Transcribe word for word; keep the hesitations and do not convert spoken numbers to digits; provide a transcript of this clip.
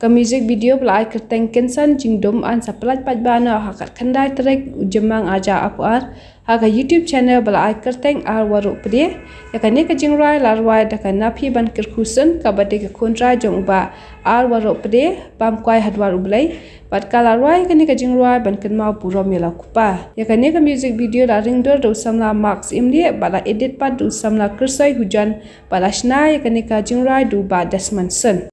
Ka music video ba la ai kyrteng Kynsan Jingdum yn sa pyllait paidbah noh ha ka khyndai tarik u Jymmang ar hajar arphew ar ha ka YouTube channel ba la ai kyrteng Ar Waroh Pde. Ïa kane ka jingrwai la rwai da ka Naphiban Kyrkhu Syn kaba dei ka khun trai jong u Bah Ar Waroh Pde, bam kwai ha dwar U Blei, bad ka la rwai ïa kane ka jingrwai ban kynmaw burom ïa la u kpa. Ïa kane ka music video la ring dur da u samla Mark Syiemlieh bad la edit pat da u samla Kyrsoi Hujon bad la shna ïa kane ka jingrwai da u Bah Desmond Syn.